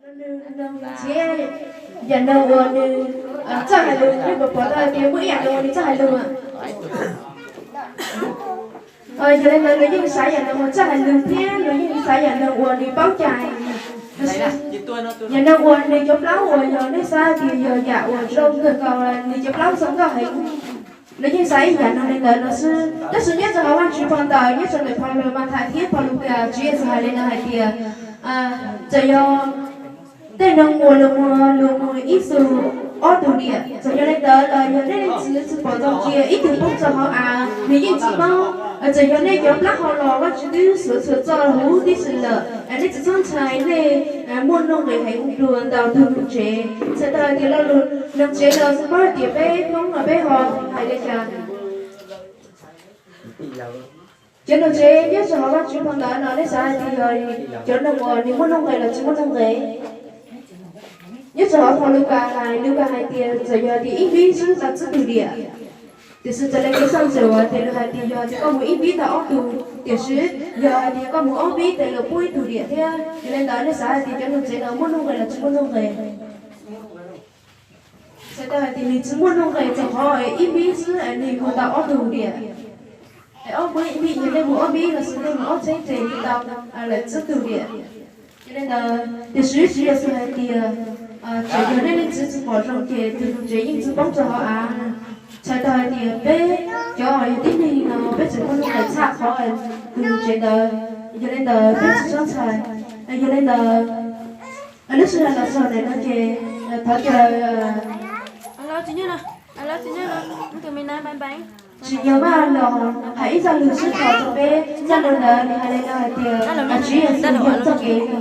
Nws nrhiav yam neeg uas nws txawj hais lus, nej puas pom tau tias muaj ib yam neeg uas nws txawj hais lus? Yog li ntawd nws yeej xaiv yam neeg uas txawj hais lus thiab nws yeej xaiv yam neeg uas nws paub cai. Yam neeg uas nws cov plaub uas yog nej xav tias yog yam uas zoo kawg nkaus, nws cov plaub zoo nkauj heev, nws yeej xaiv ib yam neeg li ntawd no xwb. Tab sis nyob rau hauv Vajtswv phau ntawv, nyob rau ntawm phau Mathais thiab phau Lukas, Tswv Yexus hais li no hais tias, txawm yog tej neeg uas luag muag, luag muag ib tug ob tug diam, txawm yog li ntawd los yog nej leej txiv tsis pom zoo cia ib tug poob rau hauv av nws yeej tsis poob. Txawm yog nej cov plaub hau los Vajtswv twb xuav txhua txoj huv tib si lawm, nej tsis txhob ntshai, nej muaj nuj nqis heev dua ntau tug noog tsev. Txhais tau hais tias lo lus noog tsev no xav paub hais tias peb Hmoob no peb ho hais li cas? Cov noog tsev nyob rau hauv Vajtswv phau ntawv no nej xav hais tias yog cov neeg uas nws muaj nuj nqis los tsis muaj nuj nqis? Nyob rau hauv phau Lukas hais, Lukas hais tias txawm yog tias ib npib xwb tau tsib tug diam. Tiam sis raws li kev xav ntxuav tias nws hais tias yog tias koj mus ib npib tau ob tug, tiam sis yog hais tias koj mus ob npib tes luag pub ib tug diam thiab. Yog li ntawd nej xav hais tias cov noog tsev no muaj nuj nqis los tsis muaj nuj nqis? Txhais tau hais tias nws tsis muaj nuj nqis, rau qhov ib npib xwb nws muag tau ob tug diam. Ob npib, ib npib yog nej mus ob npib los sis nej mus ob txhiab ces nws tau lawm tsib tug diam. Yog li ntawd tiam sis Tswv Yexus hais tias txawm yog nej leej txiv tsis pom zoo ces tus noog tsev yeej tsis poob rau hauv av. Txhais tau hais tias peb cov yog tib neeg no peb tseem muaj nuj nqis tshaj qhov tus noog tsev ntawd. Yog li ntawd peb tsis txhob ntshai. Yog li ntawd lub sij hawm los txog ntawm no ces thov caw tsis yog Vaj los hais ib zaj lus xwb tso rau peb. Zaj lus ntawd nws hais li no hais tias Tswv Yexus yog txoj kev no.